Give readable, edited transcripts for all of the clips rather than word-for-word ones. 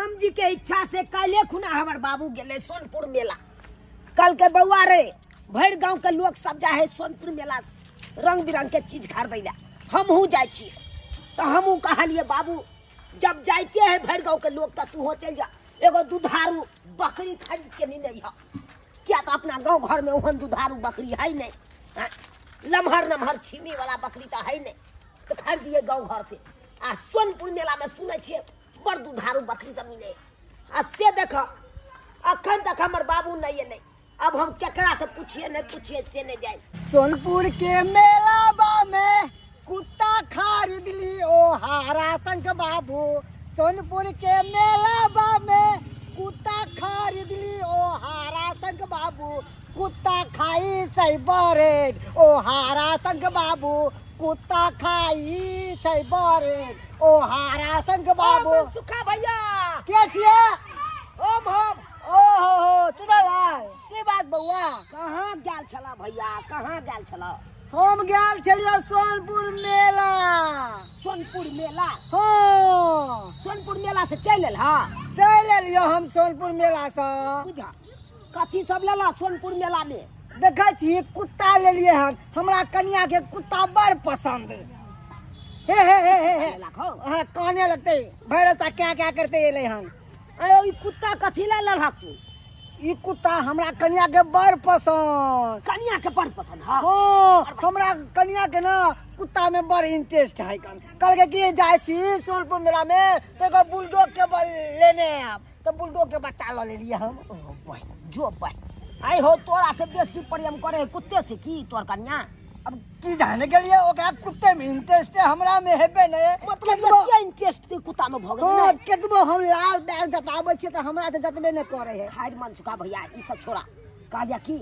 राम जी के इच्छा से काल्हे खुना हमर बाबू गेले सोनपुर मेला। कल के बौआ रे भरि गांव के लोग सब जाए है सोनपुर मेला, रंग बिरंग के चीज खरीदै ला। हमहूँ जाइ छियै तऽ हमहूँ कहलियै बाबू जब जाइते है भरि गांव के लोग तऽ तूहो चलि जा, एगो दुधारू बकरी खरीद के नेने अइहऽ, किया तऽ अपना गाँव घरमे ओहन दुधारू बकरी है नहि, आँय, लम्हर नम्हर छीमी वाला बकरी तऽ है नहि, तऽ खरीदियै गाँव घर से। आ सोनपुर मेलामे सुनै छियै बड़ दुधारू बकरी सब मिले। आ से देख अखन तक हमर बाबू नहि एलै, अब हम केकरा से पूछिए नहीं पूछिए से नहीं जाए। सोनपुर के मेलावा में कुत्ता खरीद ली ओ हारा शंख बाबू। सोनपुर के मेलावा में कुत्ता खरीद ली ओ हारा शंख बाबू। कुत्ता खाई छै बरेड ओ हारा शंख बाबू। कुत्ता खाई छै बरेड ओ हारा शंख बाबू। सुखा भैया के छियै? हम हम। ओ हो हो चुनालाल, की बात बौआ? कहाँ गेल छला भैया, कहाँ गेल छला? हम गेल छलियै सोनपुर मेला। सोनपुर मेला? हाँ। सोनपुर मेला से चलि एल? हाँ चलि एलियै हम सोनपुर मेला से। बुझा कथी सब लेला सोनपुर मेला में? देखै छी कुत्ता लेलियै हन, हमरा कनिया के कुत्ता बड़ पसंद। हे हे हे हे हे। हाँ काने लगतै भरि रास्ता क्या क्या करते एलै हन। अरे ई कुत्ता कथी ला लेलहक तू? ई कुत्ता हमरा कनिया के बड़ पसंद। कनिया के बड़ पसंद? हाँ। हाँ, हमरा कनिया के ना कुत्ता में बड़ इंटरेस्ट है। कन कल के की जाय छी सोनपुर मेला में तो एगो बुलडॉग के बल लेने आब, तो बुलडॉग के बच्चा ल लेलिए हम। ओ बह जो बह, आइ हो तोरा से बेसी प्रेम करे कुत्ते से की तोर कनिया? अब की जाने के लिए ओकरा कुत्ते में इंटरेस्ट है, हमरा में हेबे नहीं। मतलब ये इंटरेस्ट के कुत्ता में भऽ गेल? हां, केतबो हम लाल बैग जताबै छियै तऽ हमरा से जतबे नहि करे है। खैर मनसुखा भैया ई सब छोड़ा, कहलिया की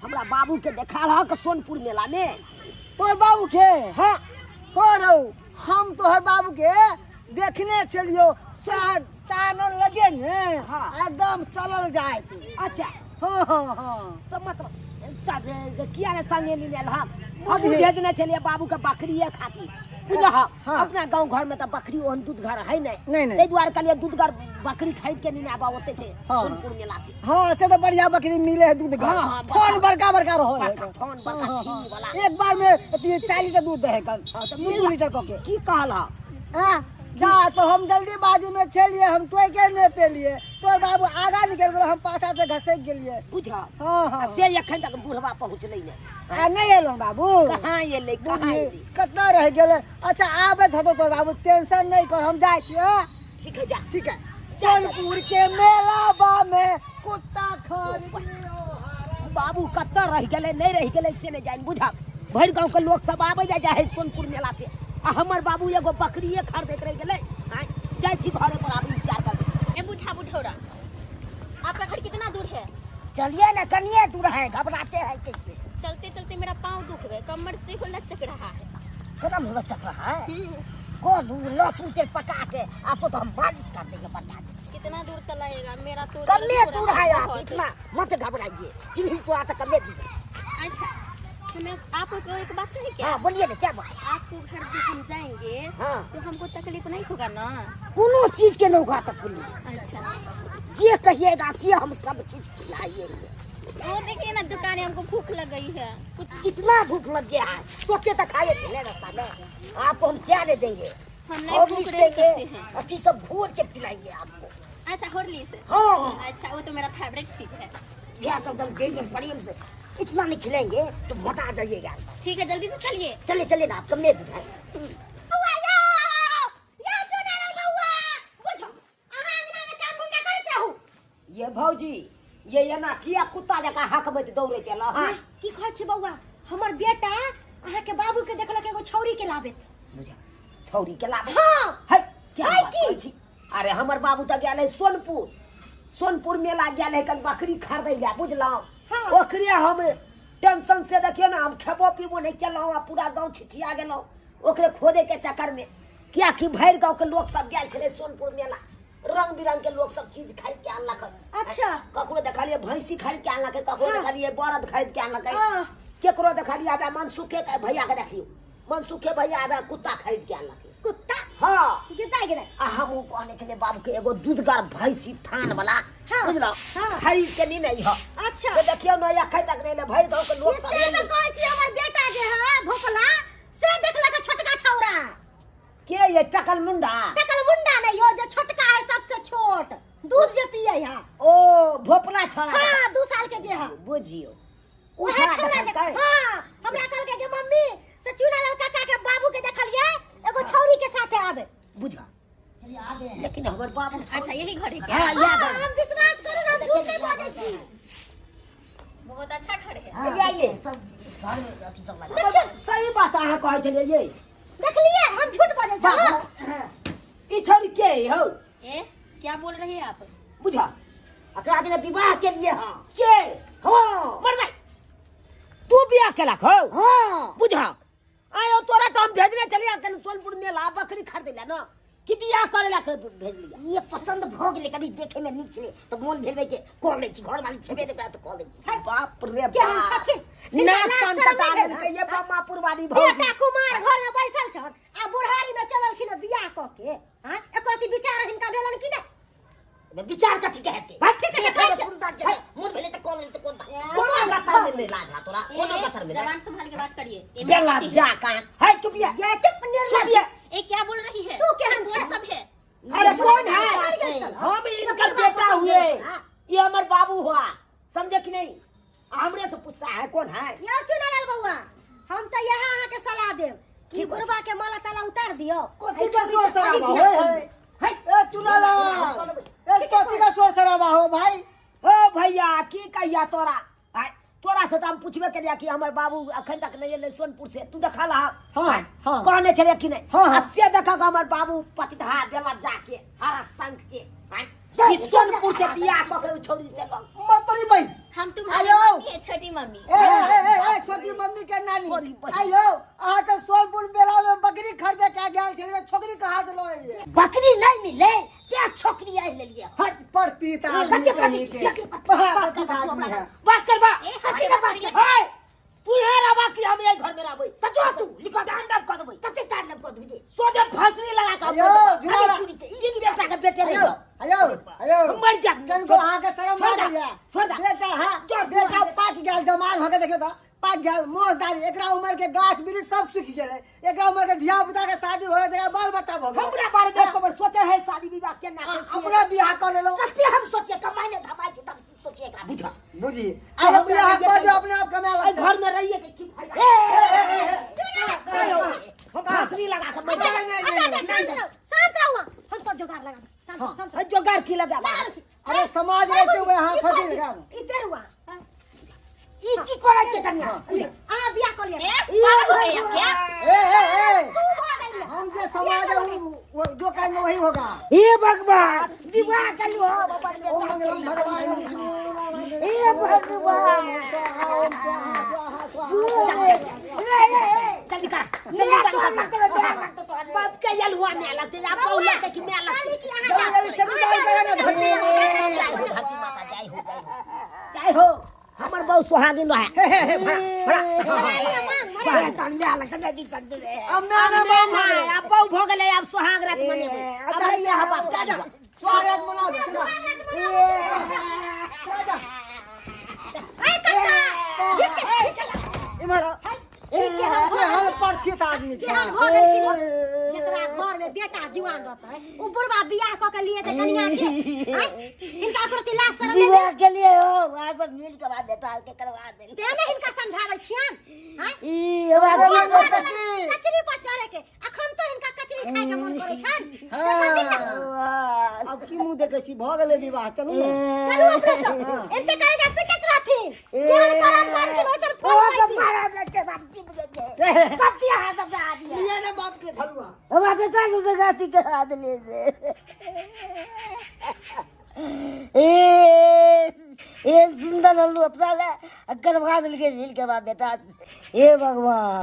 हमरा बाबू के देखा रहा सोनपुर मेला में। तोर बाबू के? हाँ। हो रौ, हम तोहर बाबू के देखने छलियो, चानन लगे ने। हाँ। एकदम चलल जाए। अच्छा। हाँ हाँ हाँ। तो मतलब किया ने संगे नहीं लेल? हाँ हम भेजने छलियै बाबू के बकरिए खातिर, बुझल? हाँ। अपना गाँव घर में तऽ बकरी ओहन दूध घर है नहीं। नहीं, नहीं। ताहि दुआरे कहलियै दूध घर बकरी खरीद के नहीं आबा ओते से। हाँ। सोनपुर मेला से। हाँ से तो बढ़िया बकरी मिले है दूध घर। हाँ, हाँ, थन बड़का बड़का रहो है। बड़का थन, बड़का हाँ, छीनी हाँ। वाला। एक बार में अथी 4 लीटर दूध दे है कल। हाँ, तो 2 लीटर कऽ के। की कहला? हाँ, जा तो हम जल्दीबाजी में छलिए, हम तोय के नहीं पेलिए, तोर बाबू आगा निकल गेलो, हम पाछा से घसक गेलिए। बुझा। हाँ, हाँ। आ से एखन तक बुढ़वा पहुँचलै नहि। आ नहीं एलो बाबू? कहाँ एलै, कहाँ बुझी, एलै? कतना रह गेलै। अच्छा आबैत हेतौ तोर बाबू, टेंशन नहीं कर, हम जाइ छी। हाँ? ठीक है जा। ठीक है। सोनपुर के मेलावा में कुत्ता खरीद लियो। बाबू कतऽ रहि गेलै नहीं रहि गेलै से नहि जानि। बुझा भरि गाँव के लोक सब आबै जाइ जाइ है सोनपुर मेला से, आ हमर बाबू एगो बकरिए खरीदैत रहि गेलै। आँय, जाइ छी घरे पर, आब इंतजार कर। ए बूढ़ा बुढ़ौरा, आपका घर कितना दूर है? चलिए ना, कनिए दूर है, घबराते हैं कैसे? चलते चलते मेरा पाँव दुख गए, कमर से हो लचक रहा है। कमर लचक रहा है? गोलू लहसुन तेल पका के आपको तो हम मालिश कर देंगे, बता देंगे। कितना दूर चलाएगा मेरा तो कमे दर्द हो दूर रहा है, आप बहुत। इतना मत घबराइए, चिन्ही तो आता कमे दूर है। अच्छा हमें आपको एक बात कही क्या? हाँ बोलिए ना, क्या बात? आपको घर जब हम जाएंगे हाँ। तो हमको तकलीफ नहीं होगा ना? कोनो चीज के नहीं होगा तकलीफ। अच्छा। जे कहिएगा से हम सब चीज खिलाएंगे। वो देखिए ना दुकान है, हमको भूख लग गई है। कुछ कितना भूख लग गया है तो के तक खाए थे रास्ता में, आपको हम क्या दे देंगे? हम नहीं हॉर्लिक्स भूख रह देंगे, सकते हैं। अथी सब घोल के पिलाएंगे आपको। अच्छा हॉर्लिक्स? हाँ। अच्छा वो तो मेरा फेवरेट चीज है। यह सब दम देंगे प्रेम से, इतना नहीं खिलाएंगे तो मोटा जाइएगा। ठीक है जल्दी से चलिए। चलिए चलिए ना, आपका मेद है। ये भौजी ये एना किया कुत्ता जकाँ हकबैत दौड़ैत एलऽ हँ? की कहै छी बौआ, हमर बेटा अहाँ के बाबू के देखलक एगो छौरी के लाबैत। बुझा छौरी के लाबैत? हाँ। है, क्या है बात की? कहै छी? अरे हमर बाबू तऽ गेल है सोनपुर, सोनपुर मेला गेल है कल बकरी खरीदै लए, बुझलहुँ? हाँ। ओकरे हम टेंशन से देखियौ ने हम खेबो पीबो नहि केलहुँ आ पूरा गाँव छिछिया गेलहुँ ओकरे खोजै के चक्कर में, कियाकि भरि गाँव के लोक सब गेल छलै सोनपुर मेला, रंग बिरंग के लोग सब चीज खरीद के आनलक। अच्छा। ककरो देखलिए भैंसी खरीद के आनलक, ककरो हाँ। देखलिए बरद खरीद के आनलक, हाँ। केकरो देखलिए आबे मनसुखे के भैया के देखियो, मनसुखे भैया आबे कुत्ता खरीद के आनलक। कुत्ता? हाँ गिरदाय गिरदाय आ हम उ कहने छलियै बाबू के एगो दूधगर भैंसी थान वाला हाँ, बुझलौ हाँ। खरीद के नहीं नहीं हो अच्छा से देखियौ न अखन तक नहीं भरि गाँव के लोग सब एते तऽ कहै छी हमर बेटा जे है भोकला से देखलक छोटका छौड़ा के ये टकल मुंडा टकल मुंडा नहीं हो जे छोटका है सबसे छोट दूध जे पिए है ओ भोपला छौड़ा हाँ 2 साल के जे है बुझियो उ उहे छौड़ा छौड़ा देखलकै देख हाँ हमरा कहलकै कि मम्मी से चुना लाल काका के बाबू के देखलिए एगो छौरी के साथे आबे बुझा लेकिन हमर बाबू अच्छा यही घर है क्या हाँ हाँ, इएह घर हम विश्वास करू ना झूठ नहीं बाजै छी बहुत अच्छा घर है हाँ, ये सब घर में अथी सब लगा देखियौ सही बात अहाँ कहै छलियै ये देखलिए हम झूठ बाजै छी ई छौड़ी के हौ ए क्या बोल रही है आप बुझा एकरा जेना विवाह के लिए हाँ के हाँ मरबै तू बियाह केलक हौ हाँ बुझा आयो तोरा तो हम भेजने चलिया कन सोनपुर मेला बकरी खरीदे ला ना कि बियाह करे ला के भेज लिया ये पसंद भ गेलै कभी देखे में नीक छलै तऽ मोन भेल के कऽ लै छी घरवाली छेबे नहि करै तऽ कऽ लै छी बाप रे केहन बाप छथिन? ना हिनका कान लाज शरम कटा नहि देलकै ये बम्मापुर वाली भौजी बेटा कुमार घर में बैसल छन आ बुढ़ारी में चललखिन बियाह कऽ के हाँ एको रति विचार हिनका भेलन कि नहि विचार कथी के हेतै भाई, ठीक है, देखे में ठीक है। सुंदर छै मोन भेलै तऽ कऽ लेली तऽ कोन बात कोनो गतर में नहीं लाज हा तोरा कोनो ए, गतर में जबान संभाल के बात करिए ये मेरी बेला बेटी है। जा कहाँ है चुप ये ये चुप निर्लज चुप ये ए क्या बोल रही है तू केहन कौन छै? सब है अरे कौन है मर गेल छल। हम इनकर बेटा हुए ये हमर बाबू हुआ समझे कि नहीं हमरे से पूछता है कौन है यौ चुनालाल बौआ हम तऽ इएह अहाँके सलाह देब कि बुढ़वा के माला ताला उतार दियौ कथी का शोर शराबा होय है है ए चुनालाल ए कथी का शोर शराबा हो भाई ओ भैया की कहिया तोरा आय, तोरा से तो हम पूछबे करिया कि हमर बाबू अखन तक नहीं एलै सोनपुर से तू देखा लहा हाँ, हाँ। कहने छलियै कि नहीं हाँ, हाँ। आ से देखा कि हमर बाबू पतिधा देला जाके हरा शंख के आय, ई सोनपुर से बियाह कऽ के उ छौरी से लग मत तोरी बहन हम तुम्हारी आयो। मम्मी है छोटी मम्मी ए ए ए ए छोटी मम्मी के नानी तोरी बहन। आयो अहाँ तऽ सोनपुर मेला में बकरी खरीदे के गेल छलियै छोकरी कहाँ से लऽ एलियै बकरी नहीं मिले क्या छोकरी आई लेलिए हट पड़ती त आदमी कते कहीं पति के बात पड़ती त आदमी है बात करबा ए, कथी हमारे के बात बात कर हे तू यहाँ रहबा कि हम यही घर में रहबै त जो तू लिखो दान कऽ देबै कते तार लब कऽ देबै सोझे फांसी लगा के आयो, झूला। अरे चूड़ी के ई बेटा के बेटे रही आयो आयो आयो मर जा कनको अहाँके शरम छोड़ आ दे, गइया छोड़ दे। बेटा हाँ छोड़ दे। बेटा पाक गेल जवान हो के देखियौ तऽ पाक गेल मोछ दाढ़ी एकरा उम्र के गाछ वृक्ष सब सूखि गेलै एकरा उम्र के धिया पुता के शादी हो गेलै बाल बच्चा भऽ गेलै हमरा बारे में खबर सोचे है शादी विवाह केना अपना बियाह कऽ लेलहुँ कते हम सोचिए कमाइने धमाइ छी तब की सोचिए एकरा बुझा बुझी आ बियाह कऽ जो अपने आप कमा एहि लगतै घर में रहिए के की फायदा हम फांसी लगा के मर नहीं, नहीं, अच्छा नहीं, अच्छा शांत रहो शांत रहो हम सब जुगाड़ लगा शांत रहो, शांत रहो। जोगार की लगा लगा दै छी। अरे समाज रहते हुए यहाँ फंसी लगा ई पेरुआ ई की करै छै कन्या अहाँ बियाह कऽ लिअ ए, पागल हो गई आप क्या ए ए ए तू भऽ गेलियै हम जे समाज है वो जो कहेंगे वही होगा हे भगवान विवाह कर लो हम अपन ओम बेटा मंगलम भगवान विष्णु हे भगवान ओम स्वाहा स्वाहा स्वाहा जल्दी कर जल्दी कर बाप के यलुआ में लगते आप बहु लगते कि मैं लगते कि अहाँ जल्दी जल्दी संविधान करे ना धरती जय हो धरती माता जय हो जय हो जय हो हमर बहु सुहागिन रहे अब मैं ना बाम हो गए अब बहु भो गेलै अब सुहाग रात मनेबै अब नहीं यहाँ बाप जा जा स्वागत मनाओ जा जा इमहर हम परथित आदमी छै जेहन भऽ गेलखिन जेकरा घर में बेटा जुआन रहतै उ बुढ़वा बियाह कऽ के लिए तऽ कनिया के आँय? हिनका प्रति लाज शरम नहि विवाह के लिए हो वहाँ सब मिल के बाद बेटा के करवा दे तें ने हिनका समझाबै छियन आँय? ई हमरा बोलो ने तऽ की? कचरी पर चढ़े के अखन तो हिनका कचरी खाय के मन करै छन हाँ। अब की मुंह देखै छी भऽ गेलै विवाह चलू ने चलू अपने सब एते करेगा पिटत रहथिन जेहन करम करथिन वैसन फल ओ पाइथिन। मारा बेटे बाप जी बुझे सब के हाथ सब आ दिया लिए ने बाप के धरुआ हमरा बेटा सबसे गाती करा देले से ए ए सुंदर हम अपना ला करवा देलके मिल के बाप बेटा हे भगवान